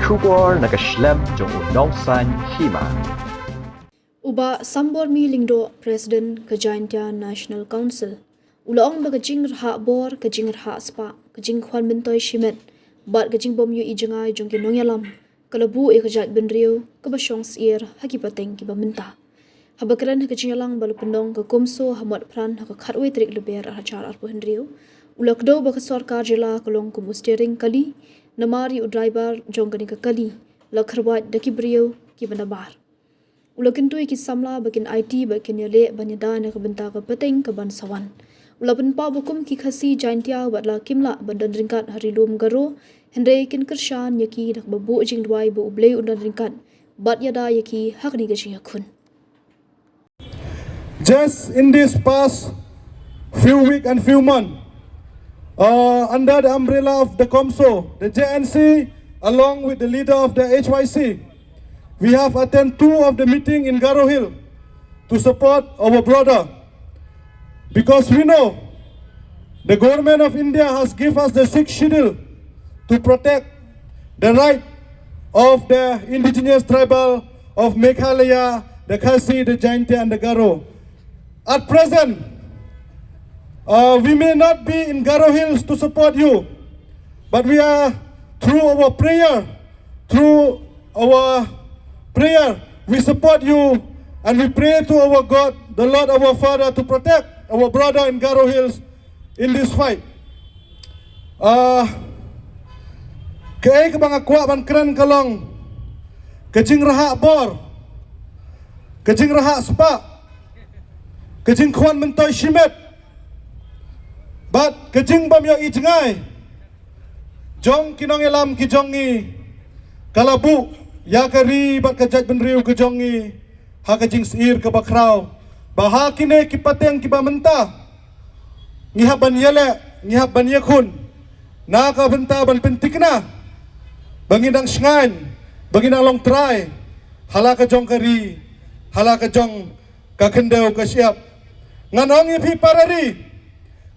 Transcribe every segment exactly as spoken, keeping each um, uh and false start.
Khubor na ka shlem jong u Nongsaiñ Hima. U Bah Sambormi Lyngdoh, President ka Jaintia National Council, u la ong ba ka jingrhah bor, ka jingrhah spah, ka jingkhwan myntoi shimet bad ka jingbym ïohi jngai jong ki nongïalam ka la buh ïa ka jaitbynriew kaba shong syier ha ki pateng kiba mynta. Haba kren ha ka jingïalang ba la pynlong ka CoMSO ha Motphran ha ka khatwei tarik Lber arhajar arphew hynriew, u la kdew ba ka sorkar jylla ka long kum u steering kali, namar ïa u driver jong kane ka kali la kharwait da ki briew kiba nabar. U la kyntu ïa ki samla ba kin aiti ba kin ïaleh ban ïada na ka bynta ka pateng kaban sa wan. U la pynpaw ba kum ki Khasi Jaintia wat la kim lah ban don ryngkat ha ri lum Garo, hynrei kin kyrshan ïa ki da kaba buh jingduwai ba U Blei un don ryngkat bad ïada ïa ki ha kane ka jingïakhun. Just in this past few week and few month, uh, under the umbrella of the CoMSO, the J N C, along with the leader of the H Y C, we have attend two of the meeting in Garo Hill to support our brother, because we know the government of India has give us the sixth schedule to protect the right of the indigenous tribal of Meghalaya, the Khasi, the Jaintia and the Garo. At present, uh, we may not be in Garo Hills to support you, but we are, through our prayer, through our prayer, we support you and we pray to our God, the Lord our Father, to protect our brother in Garo Hills in this fight. Uh, kaei kaba nga kwah ban kren ka long ka jingrhah bor, ka jingrhah spah, ka jingkhwan myntoi shimet bad ka jingbym ïohi jngai jong ki nongïalam ki jong ngi ka la buh ïa ka ri bad ka jaitbynriew ka jong ngi ha ka jingsyier kaba khraw, ba ha kine ki pateng kiba mynta ngi hap ban ïaleh, ngi hap ban ïakhun na ka bynta ban pynthikna ba ngi dang shngaiñ, ba ngi dang long trai ha la ka jong ka ri, ha la ka jong ka khyndew ka shyiap. Ngan ong ïa phi para ri,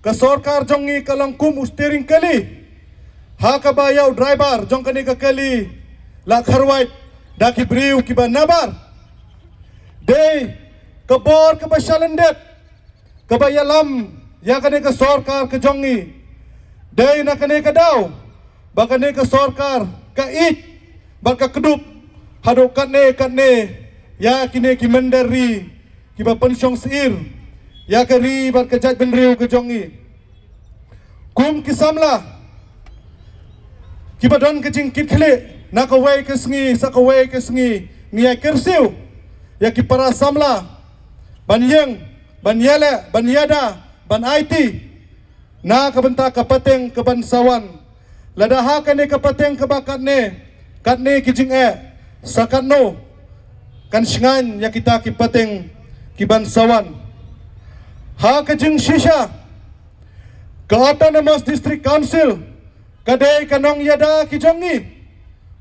ka sorkar jong ngi ka long kum u steering kali ha kaba ïa u driver jong kane ka kali la kharwait da ki briew kiba nabar. Dei ka bor kaba shalyndet kaba ïalam ïa kane ka sorkar ka jong ngi. Dei na kane ka daw ba kane ka sorkar ka ïeit bad ka kdup haduh katne katne ïa kine ki mynder ri kiba pynshong syier ïa ka ri bad ka jaitbynriew ka jong ngi. Kum ki samla kiba don ka jingkitkhlieh na kawei ka sngi sha kawei ka sngi, ngi ïa kyrsiew ïa ki para samla ban ïeng, ban ïaleh, ban ïada, ban aiti na ka bynta ka pateng kaban sa wan. Lada ha kane ka pateng kaba katne katne ki jingeh, sa katno kan shngaiñ ïa kita ki pateng kiban sa wan? Ha ka jingshisha, ka Autonomous District Council ka dei ka nongïada ki jong ngi.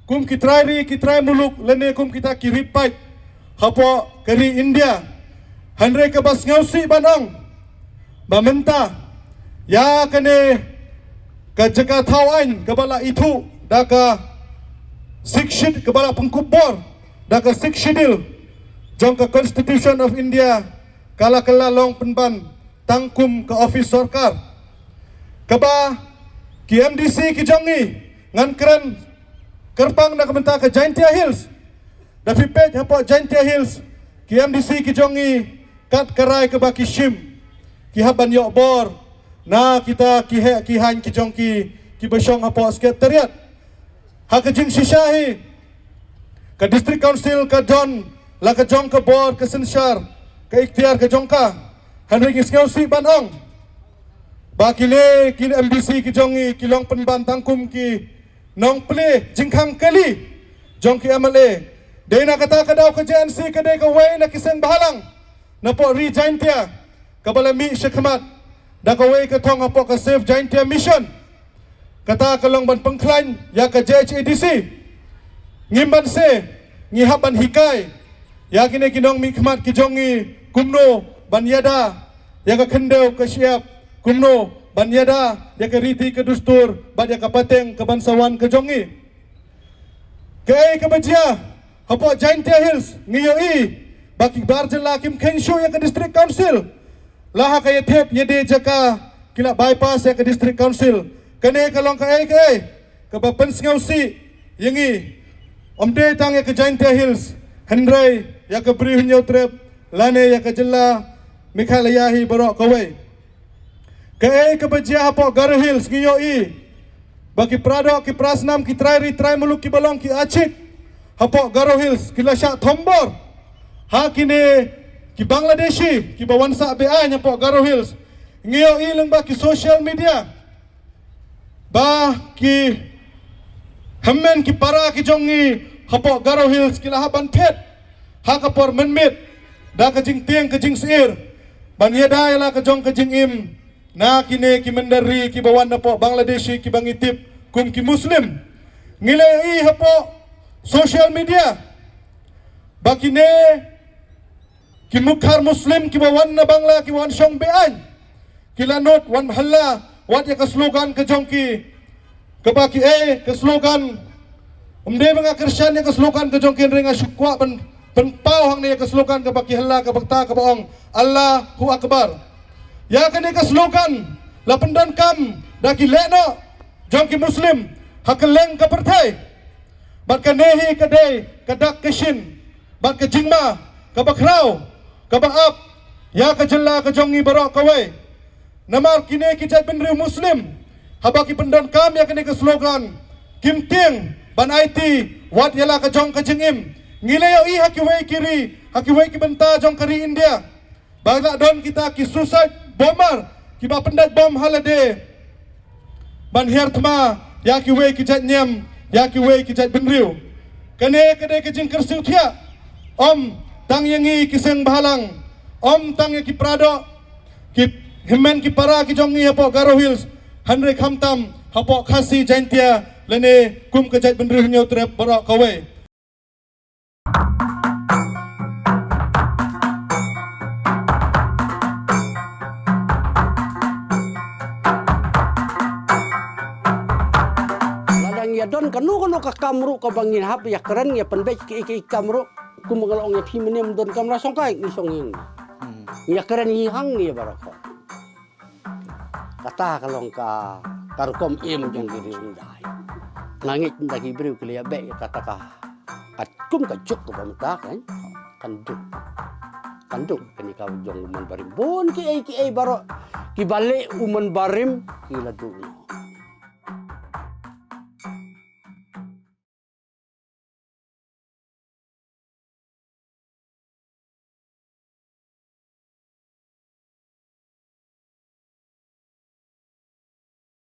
Kum ki trai ri, ki trai muluk, lane kum kita ki ri paid hapoh ka ri India. Hynrei kaba sngewsih ban ong ba mynta ïa kane ka jaka thaw aiñ kaba la ithuh da ka Sixth Schedule, kaba la pynkup bor da ka Sixth Schedule jong ka Constitution of India, ka la kylla long pynban tang kum ka office sorkar. Kaba ki M D C ki jong ngi, ngan kren kyrpang na ka bynta ka Jaintia Hills. Da phi peit hapoh Jaintia Hills, ki M D C ki jong ngi, kat ka rai kaba ki shim, ki hap ban ïoh bor na kita ki heh ki haiñ ki jong ki, kiba shong hapoh Secretariat. Ha ka jingshisha hi, ka District Council ka don la ka jong ka bor, ka synshar, ka iktiar ka jong ka. Hynrei ngi sngewsih ban ong ba kine ki M D C ki jong ngi ki long pynban tang kum ki nongplie jingkhang kali jong ki M L A. Dei na kata ka daw ka J N C ka dei kawei na ki seng bhalang napoh ri Jaintia kaba la mih shakhmat da kawei ka thong hapoh ka Save Jaintia Mission. Kata ka long ban pynkhlaiñ ïa ka J H A D C. Ngim banse, ngi hap ban hikai ïa kine ki nongmihkhmat ki jong ngi kumno ban ïada ïa ka khyndew ka shyiap, kumno ban ïada ïa ka riti ka dustur bad ïa ka pateng kaban sa wan ka jong ngi. Kaei kaba jia hapoh Jaintia Hills, ngi ïohi ba ki bar jylla kim kheiñ shuh ïa ka District Council. La ha ka ïathied ïadei jaka ki la bypass ïa ka District Council. Kane ka long kaei kaei kaba pynsngewsih ïa ngi. Ym dei tang ïa ka Jaintia Hills, hynrei ïa ka Bri Hynñiewtrep lane ïa ka jylla Meghalaya hi baroh kawei. Kaei kaba jia hapoh Garo Hills, ngi ïohi ba ki paradoh, ki parasnam, ki trai ri trai muluk kiba long ki achik hapoh Garo Hills ki la shah thombor ha kine ki Bangladeshi kiba wan sah beaiñ hapoh Garo Hills. Ngi ïohi lyngba ki social media ba ki hynmen ki para ki jong ngi hapoh Garo Hills ki la hap ban thied ha ka por mynmiet da ka jingtieng ka jingsyier ban ïada ïa la ka jong ka jingim na kine ki mynder ri kiba wan napoh Bangladeshi kiba ngi tip kum ki Muslim. Ngi la ïohi hapoh social media ba kine ki mukhar Muslim kiba wan na Bangla, kiba wan shong beaiñ, ki la nud wan halla wat ïa ka slogan ka jong ki, kaba ki, eh, ka slogan. Ym dei ba nga kyrshan ïa ka slogan ka jong ki, hynrei nga shu kwah ban, ban pynpaw hangne ïa ka slogan kaba ki halla, kaba kata kaba ong, "Allahu Akbar." Ïa kane ka slogan la pyndonkam da ki lehnoh jong ki Muslim ha kylleng ka pyrthei. Bad kane hi ka dei ka dak ka shin bad ka jingma kaba khraw kaba ap ïa ka jylla ka jong ngi baroh kawei. Namar kine ki jaitbynriew Muslim, haba ki pyndonkam ïa kane ka slogan, kim tieng ban aiti wat ïa la ka jong ka jingim. Ngi la ïohi ha kiwei ki ri, ha kiwei ki bynta jong ka ri India, ba la don kita ki suicide bomber kiba pyndait bom ha lade ban hiar thma ïa kiwei ki jait niam, ïa kiwei ki jaitbynriew. Kane ka dei ka jingkyrsiew thiah ym tang ïa ngi ki seng bhalang, ym tang ïa ki paradoh, ki hynmen ki para ki jong ngi hapoh Garo Hills, hynrei khamtam hapoh Khasi Jaintia lane kum ka jaitbynriew Hynñiewtrep baroh kawei. Lada ngi ïa don kano kano ka kam ruh kaba ngin hap ïa kren, ïa pynbeit kiei kiei ki kam ruh, kumba nga la ong ïa phi mynne, ym don kam la shongkai, ngi shong ïing. Hmm. Ngi ïa kren ïa hangne baroh. Kata ka long ka, ka rukom im jong ki riew India. Nga ngeit ynda ki briew ki la ïa beh ïa kata ka, ka kum ka juk kaba mynta kan, kan duk. Kan duk kane ka jong u Mon Barim. Bun kiei kiei baroh kiba leh u Mon Barim ki la duk.